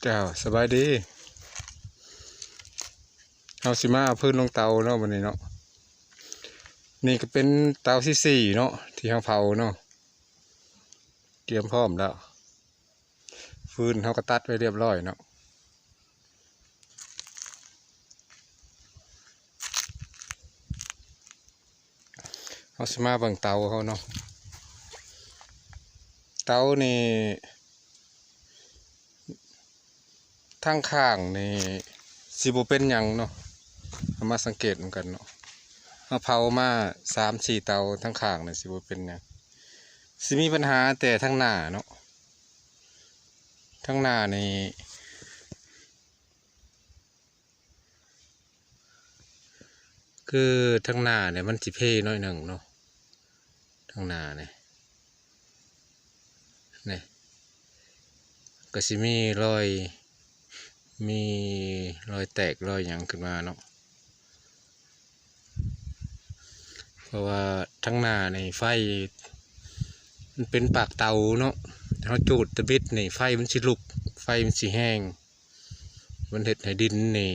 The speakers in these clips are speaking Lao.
ເຈົ້າ ສະບາຍດີ. ເຮົາຊິມາເອົາຟືນລົງເຕົາເນາະ ມື້ນີ້ເນາະ. ນີ້ກໍເປັນເຕົາທີສີ່ເນາະ ທີ່ເຮົາເຜົາເນາະ, ກຽມພ້ອມແລ້ວ. ຟືນເຮົາກໍຕັດໄວ້ລຽບຮ້ອຍເນາະ. ເຮົາຊິມາເບິ່ງເຕົາເຮົາເນາະ. ເຕົານີ້ ທາງຂ້າງນີ້ຊິບໍ່ເປັນຫຍັງເນາະ, ເຮົາມາສັງເກດນຳກັນເນາະ. ເຮົາເຜົາມາສາມສີ່ເຕົາ, ທາງຂ້າງນີ້ຊິບໍ່ເປັນຫຍັງ, ຊິມີບັນຫາແຕ່ທາງໜ້າເນາະ. ທາງໜ້ານີ້ ຄືທາງໜ້ານີ້ມັນຊິເພໜ້ອຍໜຶ່ງເນາະ, ທາງໜ້ານີ້ ນີ້ ກໍຊິມີຮອຍ ມີຮອຍແຕກ ຮອຍຫຍັງຂຶ້ນມາເນາະ. ເພາະວ່າທາງໜ້ານີ້ໄຟມັນເປັນປາກເຕົາເນາະ, ເຮົາຈູດຕະບິດນີ້ ໄຟມັນຊິລຸກ, ໄຟມັນຊິແຮງ, ມັນເຮັດໃຫ້ດິນນີ້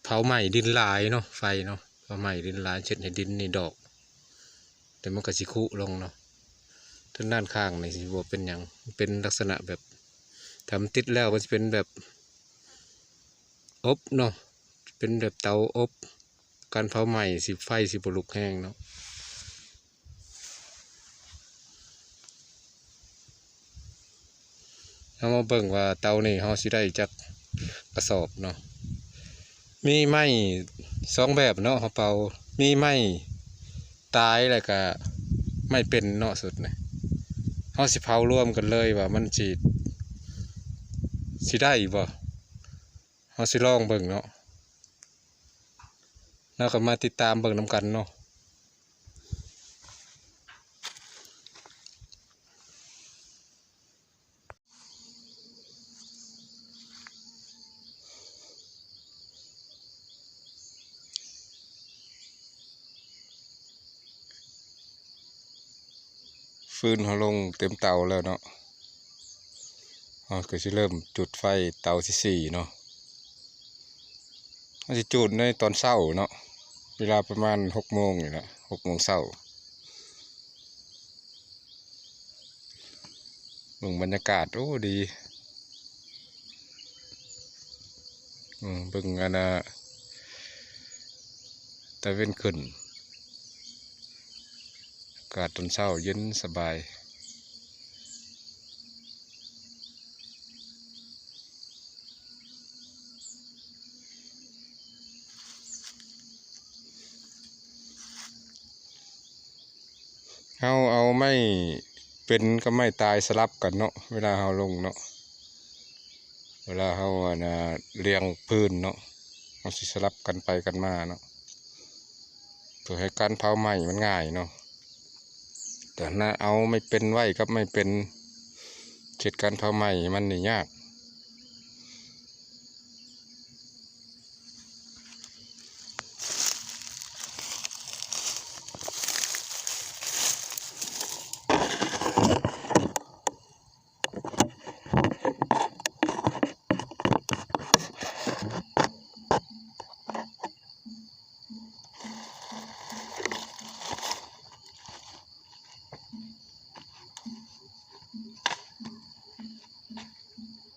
ເຜົາໄໝ້ດິນຫຼາຍເນາະ, ໄຟເນາະ ເຜົາໄໝ້ດິນຫຼາຍ ເຮັດໃຫ້ດິນນີ້ດອກ, ແຕ່ມັນກໍຊິຄຸລົງເນາະ. ທາງດ້ານຂ້າງນີ້ຊິບໍ່ເປັນຫຍັງ, ເປັນລັກສະນະແບບ ຖ້າມັນຕິດແລ້ວມັນຊິເປັນແບບອົບເນາະ, ເປັນແບບເຕົາອົບ, ການເຜົາໄໝ້ຊິ ໄຟຊິບໍ່ລຸກແຮງເນາະ. ເຮົາມາເບິ່ງວ່າເຕົານີ້ເຮົາຊິໄດ້ຈັກກະສອບເນາະ. ມີໄມ້ສອງແບບເນາະ ເຮົາເປົ່າ, ມີໄມ້ຕາຍ ແລ້ວກະໄມ້ເປັນເນາະ. ຊຸດນີ້ເຮົາຊິເຜົາລວມກັນເລີຍວ່າມັນຊິ ຊິໄດ້ບໍ່, ເຮົາຊິລອງເບິ່ງເນາະ. ແລ້ວກໍມາຕິດຕາມເບິ່ງນຳກັນເນາະ. ຟືນເຮົາລົງເຕັມເຕົາແລ້ວເນາະ, ເຮົາກໍຊິເລີ່ມຈູດໄຟເຕົາທີສີ່ເນາະ. ເຮົາຊິຈູດໃນຕອນເຊົ້າເນາະ, ເວລາປະມານຫົກໂມງນີ້ແຫຼະ, ຫົກໂມງເຊົ້າ. ເບິ່ງບັນຍາກາດ ໂອ້ ດີ. ອືມ ເບິ່ງອັນນ່າ ຕາເວັນຂຶ້ນ, ອາກາດຕອນເຊົ້າເຢັນສະບາຍ. ເຮົາເອົາໄມ້ເປັນກັບໄມ້ຕາຍສະຫຼັບກັນເນາະ ເວລາເຮົາລົງເນາະ, ເວລາເຮົາ ອັນນ່າ ລຽງຟືນເນາະ, ເຮົາຊິສະຫຼັບກັນໄປກັນມາເນາະ ເພື່ອໃຫ້ການເຜົາໄໝ້ມັນງ່າຍເນາະ. ແຕ່ຖ້າເອົາໄມ້ເປັນໄວ້ກັບໄມ້ເປັນ ເຂດການເຜົາໄໝ້ມັນນີ້ຍາກ. ອືມ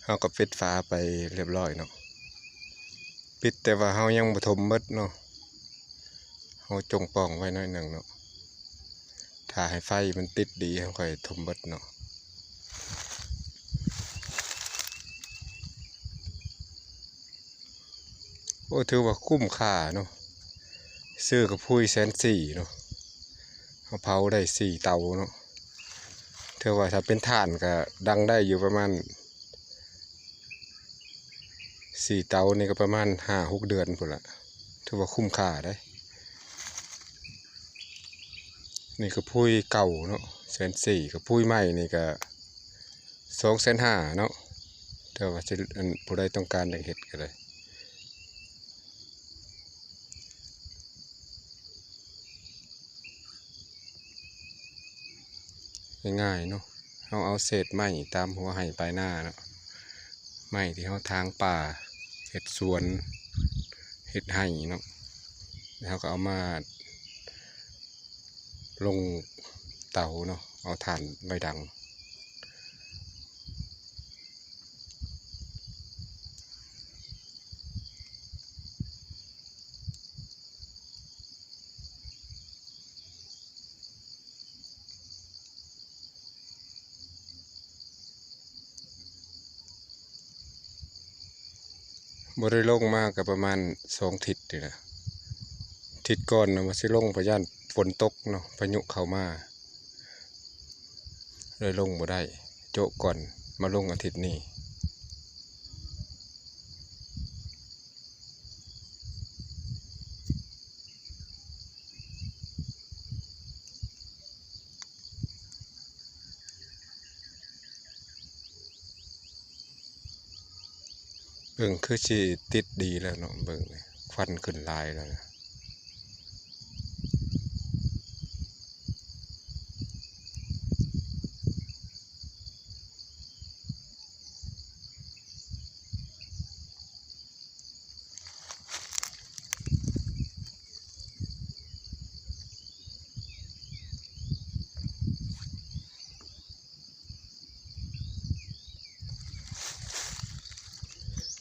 ເຮົາກໍປິດຝາໄປຮຽບຮ້ອຍເນາະ, ປິດແຕ່ວ່າເຮົາຍັງບໍ່ຖົມໝົດເນາະ, ເຮົາຈົ່ງປ່ອງໄວ້ໜ້ອຍໜຶ່ງເນາະ, ຖ້າໃຫ້ໄຟມັນຕິດດີເຮົາຄ່ອຍຖົມໝົດເນາະ. ໂອ້ ຖືວ່າຄຸ້ມຄ່າເນາະ, ຊື້ກະພຸຍແສນສີ່ເນາະ, ເຮົາເຜົາໄດ້ສີ່ເຕົາເນາະ. ຖືວ່າຖ້າເປັນຖ່ານກະດັງໄດ້ຢູ່ປະມານ ສີ່ເຕົານີ້ກໍປະມານຫ້າຫົກເດືອນພຸ້ນລະ, ຖືວ່າຄຸ້ມຄ່າເດ້. ນີ້ກະພຸຍເກົ່າເນາະ ແສນສີ່, ກະພຸຍໃໝ່ນີ້ກະສອງແສນຫ້າເນາະ, ແຕ່ວ່າຊິ ອັນ ຜູ້ໃດຕ້ອງການຢາກເຮັດກໍໄດ້. ງ່າຍໆເນາະ, ເຮົາເອົາເສດໄມ້ຕາມຫົວໄຮ່ປາຍນາເນາະ, ໄມ້ທີ່ເຮົາຖາງປ່າ ເຮັດສວນ ເຮັດໄຮ່ເນາະ, ແລ້ວເຮົາກໍເອົາມາລົງເຕົາເນາະ, ເອົາຖ່ານໄວ້ດັງ. ບໍ່ໄດ້ລົງມາກໍປະມານສອງທິດນີ້ລະ, ທິດກ່ອນນະວ່າຊິລົງ ພະຢ້ານຝົນຕົກເນາະ ພາຍຸເຂົ້າມາ, ເລີຍລົງບໍ່ໄດ້, ໂຈະກ່ອນ ມາລົງອາທິດນີ້. ເບິ່ງຄືຊິຕິດດີແລ້ວເນາະ, ເບິ່ງນີ້ ຄວັນຂຶ້ນຫຼາຍແລ້ວນະ.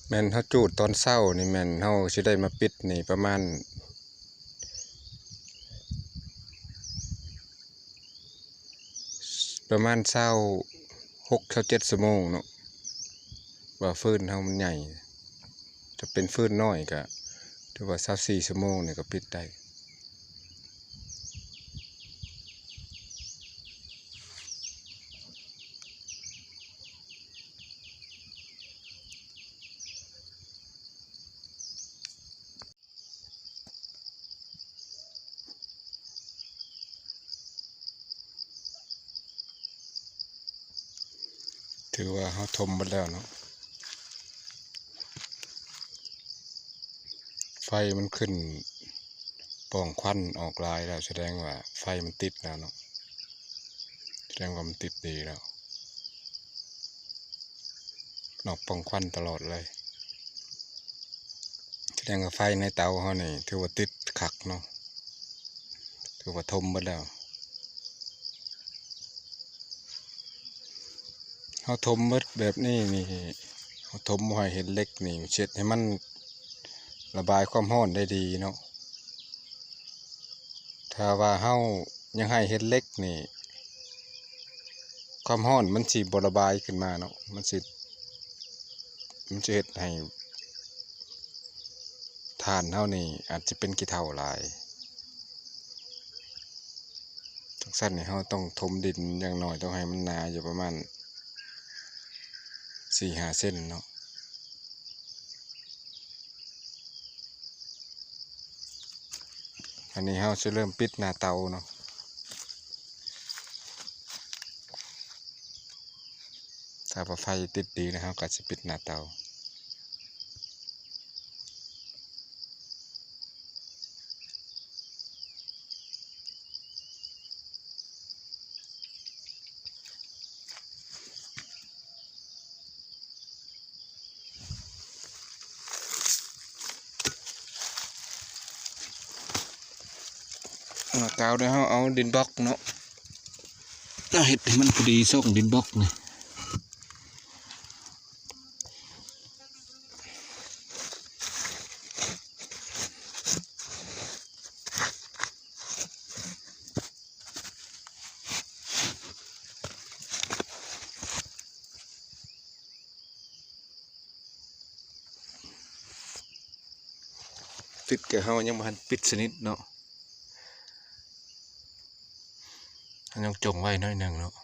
ແມ່ນເຮົາຈູດຕອນເຊົ້ານີ້ ແມ່ນເຮົາຊິໄດ້ມາປິດນີ້ປະມານ ປະມານຊາວຫົກ ຊາວເຈັດຊົ່ວໂມງເນາະ, ວ່າຟືນເຮົາມັນໃຫຍ່. ຖ້າເປັນຟືນນ້ອຍກະຖືວ່າຊາວສີ່ຊົ່ວໂມງນີ້ກະປິດໄດ້. ຖືວ່າເຮົາຖົມໝົດແລ້ວເນາະ, ໄຟມັນຂຶ້ນປ່ອງຄວັນອອກຫຼາຍແລ້ວ, ສະແດງວ່າໄຟມັນຕິດແລ້ວເນາະ, ສະແດງວ່າມັນຕິດດີແລ້ວ. ນອກປ່ອງຄວັນຕະຫຼອດເລີຍ. ສະແດງວ່າໄຟໃນເຕົາເຮົານີ້ຖືວ່າຕິດຄັກເນາະ, ຖືວ່າຖົມເບິດແລ້ວ. ເຮົາຖົມເບິດແບບນີ້ນີ້ ເຮົາຖົມບໍ່ໃຫ້ເຫັນເຫຼັກນີ້ ເຮັດໃຫ້ມັນລະບາຍຄວາມຮ້ອນໄດ້ດີເນາະ. ຖ້າວ່າເຮົາຍັງໃຫ້ເຫັນເຫຼັກນີ້ ຄວາມຮ້ອນມັນຊິບໍ່ລະບາຍຂຶ້ນມາເນາະ, ມັນຊິ ມັນຊິເຮັດໃຫ້ຖ່ານເຮົານີ້ອາດຈະເປັນຂີ້ເຖົ້າຫຼາຍ. ຈັ່ງຊັ້ນນີ້ເຮົາຕ້ອງຖົມດິນຢ່າງໜ້ອຍ ຕ້ອງໃຫ້ມັນໜາຢູ່ປະມານສີ່ຫ້າເຊັນເນາະ. ອັນນີ້ເຮົາຊິເລີ່ມປິດໜ້າເຕົາເນາະ. ຖ້າວ່າໄຟຕິດດີແລ້ວ ເຮົາກໍຊິປິດໜ້າເຕົາ. ອ່າ ກາວໂດຍເຮົາເອົາດິນບລັອກເນາະ ເຮົາເຮັດໃຫ້ມັນພໍດີຊ່ອງດິນບລັອກນີ້. ປິດ ແຕ່ເຮົາຍັງບໍ່ທັນປິດສະໜິດເນາະ ເຮົາຍັງຈົ່ງໄວ້ໜ້ອຍໜຶ່ງເນາະ.